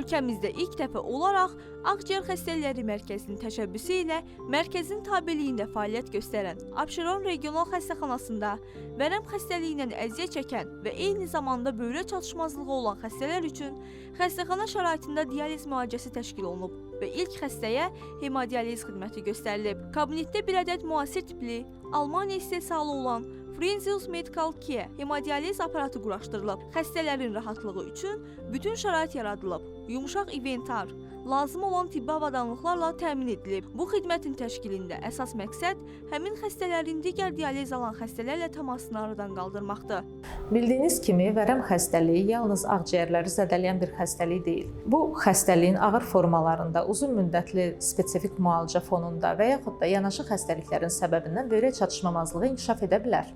Ölkəmizdə ilk dəfə olaraq Ağciyər Xəstəlikləri Mərkəzinin təşəbbüsü ilə mərkəzin tabeliyində fəaliyyət göstərən Abşeron Regional Xəstəxanasında vərəm xəstəliyi ilə əziyyət çəkən və eyni zamanda böyrək çatışmazlığı olan xəstələr üçün xəstəxana şəraitində dializ müalicəsi təşkil olunub və ilk xəstəyə hemodializ xidməti göstərilib. Kabinetdə bir ədəd müasir tipli Almaniya istehsalı olan Fresenius Medical Care hemodializ aparatı quraşdırılıb. Xəstələrin rahatlığı üçün bütün şərait yaradılıb. Yumşaq inventar, lazım olan tibbi avadanlıqlarla təmin edilib. Bu xidmətin təşkilində əsas məqsəd həmin xəstələrin digər dializ alan xəstələrlə təmasını aradan qaldırmaqdır. Bildiyiniz kimi, vərəm xəstəliyi yalnız ağciyərləri zədələyən bir xəstəlik deyil. Bu xəstəliyin ağır formalarında uzun müddətli spesifik müalicə fonunda və yaxud da yanaşı xəstəliklərin səbəbindən böyrək çatışmamazlığı inkişaf edə bilər.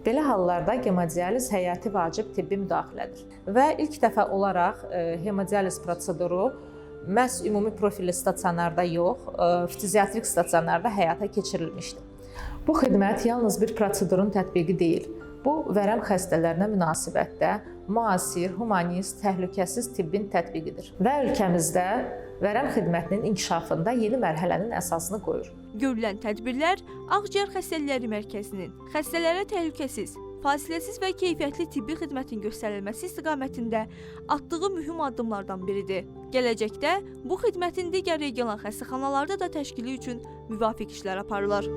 Belə hallarda hemodializ həyati vacib tibbi müdaxilədir. Və ilk dəfə olaraq hemodializ proseduru məhz ümumi profilli stasionarda yox, ftiziatrik stasionarda həyata keçirilmişdi. Bu xidmət yalnız bir prosedurun tətbiqi deyil. Bu, vərəm xəstələrinə münasibətdə müasir, humanist, təhlükəsiz tibbin tətbiqidir və ölkəmizdə vərəm xidmətinin inkişafında yeni mərhələnin əsasını qoyur. Görülən tədbirlər Ağciyər Xəstəlikləri Mərkəzinin xəstələrə təhlükəsiz, fasiləsiz və keyfiyyətli tibbi xidmətin göstərilməsi istiqamətində atdığı mühüm addımlardan biridir. Gələcəkdə bu xidmətin digər regional xəstəxanalarda da təşkili üçün müvafiq işlər aparılır.